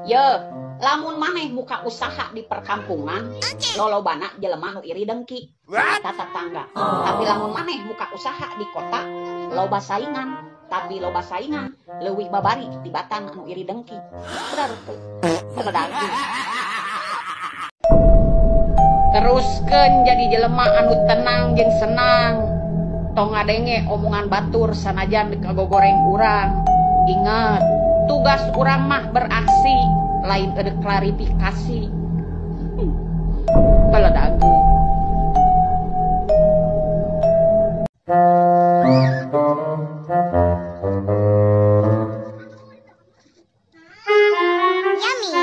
Ye, lamun maneh muka usaha di perkampungan, lolobana jelema nu iri dengki, eta tetangga. Tapi lamun maneh muka usaha di kota, loba saingan, tapi loba saingan leuwih babari tibatan anu iri dengki. Bener teu? Bener. Teruskeun jadi jelema anu tenang jeung senang. Tong ngadenge omongan batur sanajan kagogoreng urang. Ingat, tugas urang mah beraksi, lain ada klarifikasi. Beledagu. Yummy.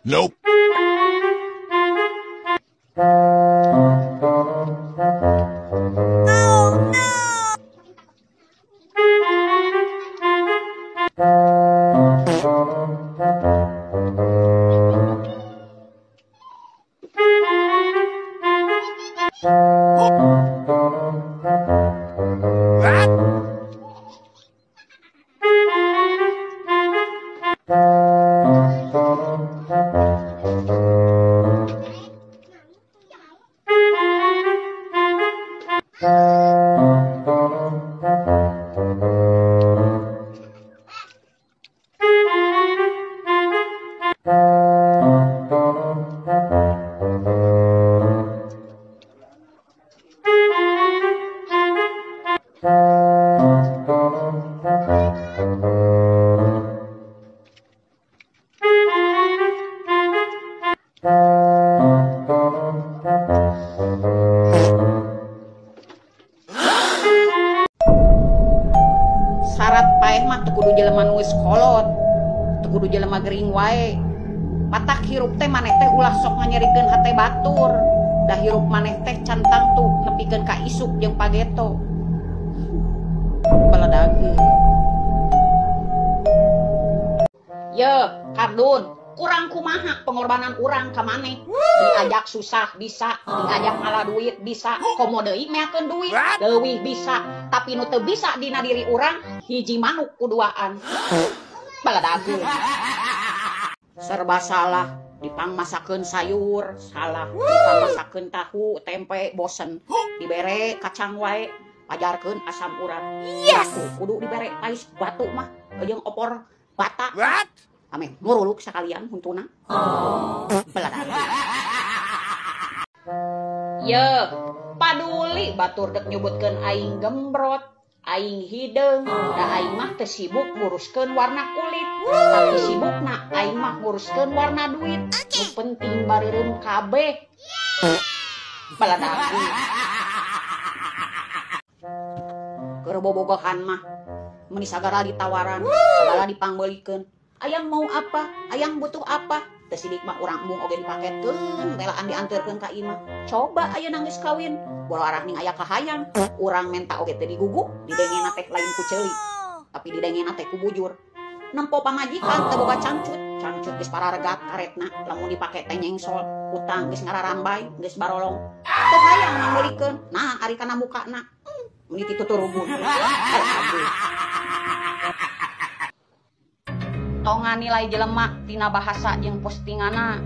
Nope. Oh no. What? Syarat paeh mah teu kudu jelema nu geus kolot, teu kudu jelema gering wae. Matak hirup teh maneh teh ulah sok nganyerikeun hate batur. Da hirup maneh teh can tangtu nepikeun ka isuk jeung pageto. Beledageun. Ye, kardun, kurang kumaha pengorbanan urang ka maneh. Diajak susah bisa, diajak ngala duit bisa, komo deui meakeun duit leuwih bisa, tapi nu teu bisa dina diri urang hiji manuk kuduaan. Beledageun. Serba salah, dipangmasakeun sayur salah, dipangmasakeun tahu, tempe bosen, dibere kacang wae, pajarkeun asam urat. Yes. Kudu dibere pais batu mah jeung opor bata. What? Ameh muruluk sakalian huntuna. Beledageun. Ye, paduli batur dek nyebutkeun aing gembrot, aing hideung, da aing mah teu sibuk nguruskeun warna kulit, tapi sibukna aing mah nguruskeun warna duit. Nu penting bareureum kabeh. Beledageun. Keur bobogohan mah meuni sagala ditawaran, sagala dipangbeulikeun. Ayang mau apa? Ayang butuh apa? Teu sidik mah urang embung oge dipaketkeun, relaan dianterkeun ka imah. Coba ayeuna geus kawin, boro arah ning aya kahayang, urang menta oge teu digugu, didengena teh lain ku ceuli, tapi didengena teh ku bujur. Nempo pamajikan teu boga cangcut, cangcut geus pararegat karetna, lamun dipake teh nyengsol, utang geus ngararambai, geus barolong. Teu hayang mangbeulikeun, nah ari kana mukana, meuni tituturubun. Tonga nilai jelema tina bahasa jeung postingana,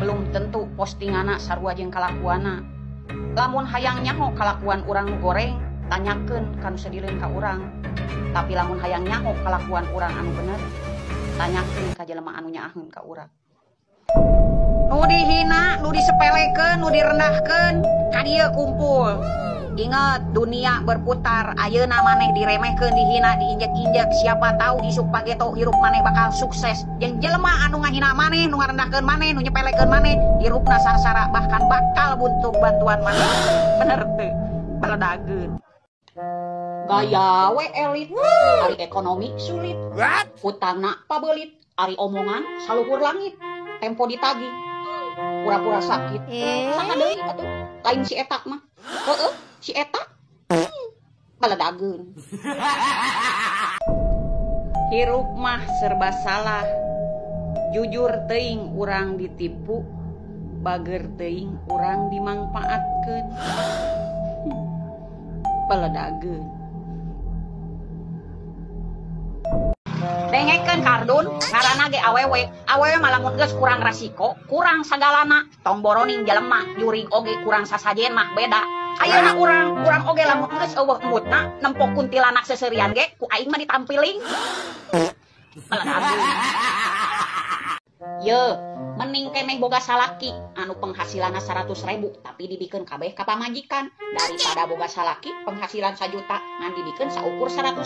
belum tentu postingana sarua jeung kalakuana. Lamun hayang nyaho kalakuan urang nu goreng, tanyakeun ka nu sedileun ka urang. Tapi lamun hayang nyaho kalakuan urang anu bener, tanyakeun ka jelema anu nyaaheun ka urang. Nu dihina, nu disepelekeun, nu direndahkeun, ka dieu kumpul. Ingat, dunia berputar. Ayeuna maneh diremehkeun, dihina, diinjek-injek. Siapa tahu isuk pageto hirup maneh bakal sukses. Jeung jelema anu ngahina maneh, nu ngarendahkeun maneh, nu nyepelekeun maneh, hirupna sangsara bahkan bakal buntung bantuan maneh. Bener teu? Beledageun. Gaya we elit, ari ekonomi sulit. Hutangna pabeulit, ari omongan saluhur langit. Tempo ditagih, pura-pura sakit. Saha deui atuh? Lain si eta mah. Heeh, si eta. Beledageun. Hirup mah serba salah. Jujur teuing urang ditipu, bager teuing urang dimangpaatkeun. Peledageun. Dengekeun kardun, ngaranna ge awewe. Awewe mah lamun geus kurang resiko, kurang sagalana. Tong boroning jelema, jurig oge kurang sasajen mah beda. Ayeuna urang oge lamun geus eueuh embutna, nempo kuntilanak seuseurian ge ku aing mah ditampiling. Peledageun. Ye, mending keneh boga salaki anu penghasilanna 100.000 tapi dibikeun kabeh ka pamajikan daripada boga salaki penghasilan 1 juta ngan dibikeun saukur 100.000.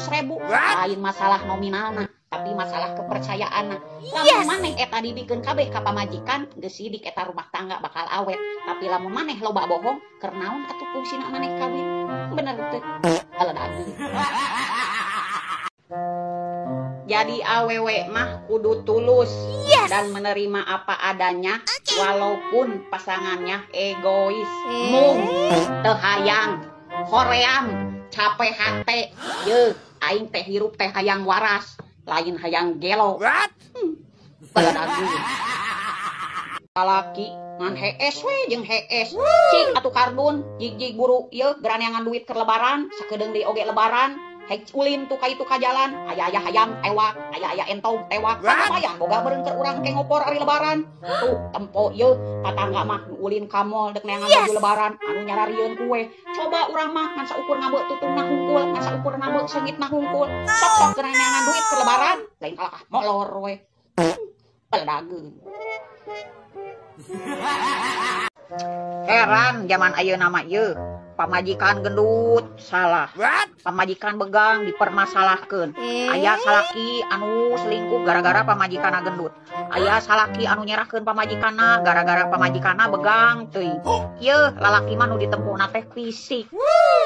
Lain masalah nominalna, tapi masalah kepercayaanna. Lamun maneh eta dibikeun kabeh ka pamajikan, geus sidik eta rumah tangga bakal awet. Tapi lamun maneh loba bohong, keur naon atuh fungsina maneh kawin? Bener teu? Peledageun. Jadi awewe mah kudu tulus dan menerima apa adanya walaupun pasangannya egois, mung, teu hayang, hoream, capek hate. Yeuh, aing teh hirup teh hayang waras, lain hayang gelo. Peledageun. Lalaki ngan hees we jeung hees. Cik atuh kardun, jig-jig buru ieu geraneangan duit keur lebaran, sakedeung deui oge lebaran. Hek ulin tuh ka itu ka jalan, aya-aya hayam tewak, aya-aya entog tewak. Lumayan boga meureun keur urang ke ngopor ari lebaran. Tuh tempo ieu tatangga mah nu ulin ka mall dek neangan baju lebaran anu nyararieun kue. Coba urang mah ngan saukur ngabeu tutungna hungkul, ngan saukur ngabeu seungitna hungkul. Sok-sok keur neangan duit keur lebaran, lain kalakah molor we. Peledageun. Heran zaman ayeuna mah ieu. Pamajikan gendut salah, pamajikan begang dipermasalahkeun. Aya salaki anu selingkuh gara-gara pamajikanna gendut. Aya salaki anu nyerahkeun pamajikanna gara-gara pamajikanna begang teuing. Ieu lalaki mah nu ditempona teh fisik.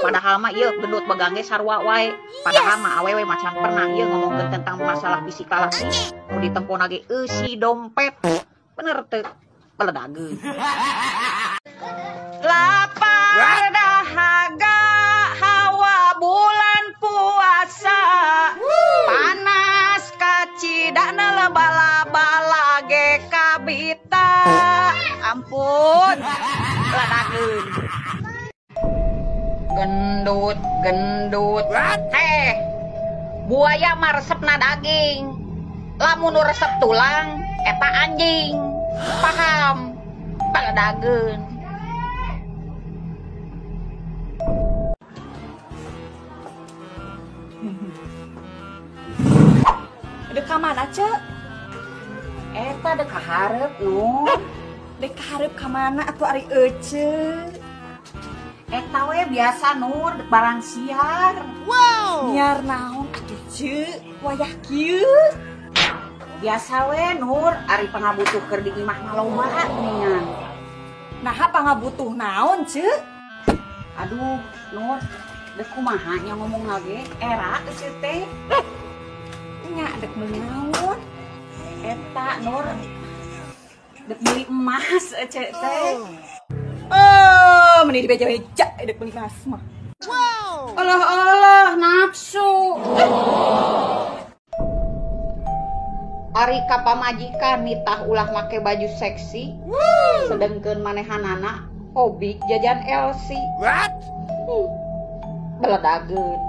Padahal mah ieu gendut begang ge sarua wae. Padahal mah awewe macan pernah ieu ngomongkeun tentang masalah fisik lalaki. Nu ditempona ge eusi dompet. Bener teu? Peledageun. Lapar dahaga hawa bulan puasa, panas kacidana laba-laba ge kabita. Ampun, peledageun. Gendut, gendut. Teh, buaya mah resepna daging. Lamun nu resep tulang eta anjing. Paham? Peledageun. Dek ka mana, Cek? Eta dek ka hareup, nu. Dek ka hareup ka mana atuh ari ece? Eta we biasa, Nur, dek barang siar. Wow. Nyiar naon atuh, Cek? Wayah kieu. Biasa we, Nur, ari pangabutuh keur di imah mah loba geuningan. Naha pangabutuh naon, Cek? Aduh, Nur, dek kumaha nya ngomong lagi? Era ece teh. Nya dek meuli naon? Eta Nur, dek beli emas ece teh. Oh, meni dibeja-beja dek beli emas mah. Wow. Alah alah nafsu. Ari ka pamajikan nitah ulah make baju seksi, sedengkeun manehanana hobi jajan LC. What? Beledageun.